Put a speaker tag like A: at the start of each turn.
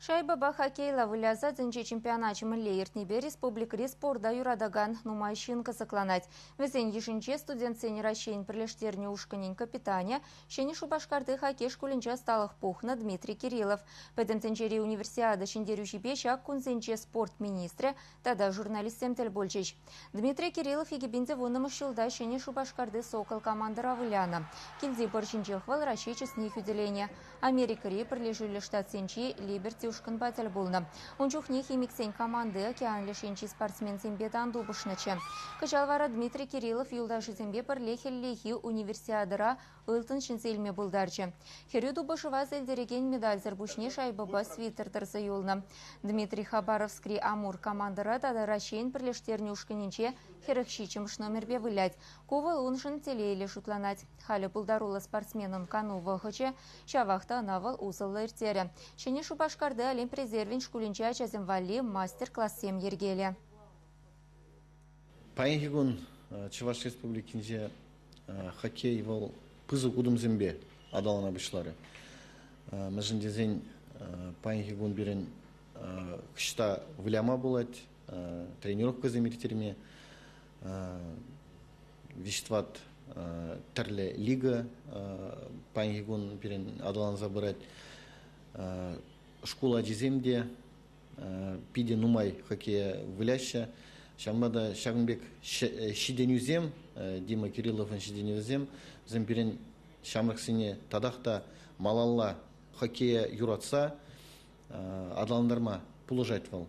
A: Шайбӑпа хоккейла выляса тӗнче чемпионачӗ мӗнле иртнипе республикӑри спорта юратакан нумай ҫын кӑсӑкланать. Вӗсен йышӗнче студентсен Раҫҫейӗн пӗрлештернӗ ушкӑнӗн капитанӗ, Ҫӗнӗ Шупашкарти хоккей шкулӗнче ӑсталӑх пухнӑ Дмитрий Кириллов. Пӗтӗм тӗнчери универсиада ҫӗнтерӳҫипе ҫак кунсенче спорт министрӗ тата журналистсем тӗл пулчӗҫ. Дмитрий Кириллов 2010-мӗш ҫулта Ҫӗнӗ Шупашкарти «Сокол» командӑра вылянӑ. Килти пӑр ҫинчех вӑл Раҫҫей чысне хӳтӗленӗ. Америкӑри Пӗрлешӳллӗ Штатсенчи Либерти ушкӑнпа тӗл пулнӑ. Ун чухне химиксен команди океан леш енчи спортсменсемпе тан тупӑшнӑччӗ. Кӑҫал вара Дмитрий Кириллов юлташӗсемпе пӗрле хӗллехи универсиадӑра ылтӑн ҫӗнсе илме пултарчӗ. Хӗрӳ тупӑшӑва илтерекен медальсӗр пуҫне шайбӑпа свитер тӑрса юлнӑ. Дмитрий Хабаровскри «Амур» командӑра тата Раҫҫейӗн пӗрлештернӗ ушкӑнӗнче 47-мӗш номерпе вылять. Ку вӑл уншӑн телейлӗ шутланать. Халӗ пултаруллӑ спортсменӑн кану вӑхӑчӗ, ҫавах та ӑна вӑл усӑллӑ ирттерӗ. Ҫӗнӗ Шупашкарти Олимп резервӗн шкулӗнче ачасем валли мастер-классем йӗркелӗ.
B: Паянхи кун Чӑваш Республикинче хоккей вӑл пысӑк утӑмсемпе аталана пуҫларӗ. Мӗншӗн тесен паянхи кун пирӗн ӑҫта выляма пулать, тренировкӑсем ирттерме, виҫ-тӑват тӗрлӗ лига паянхи кун пирӗн аталанса пырать. Шкул ачисем те питӗ нумай хоккее выляҫҫӗ. Ҫавӑнпа та ҫакӑн пек ҫитӗнӳсем, Дима Кирилловӑн ҫитӗнӗвӗсем, вӗсем пирӗн ҫамрӑксене татах та малалла хоккее юратса аталантарма пулӑшать вӑл.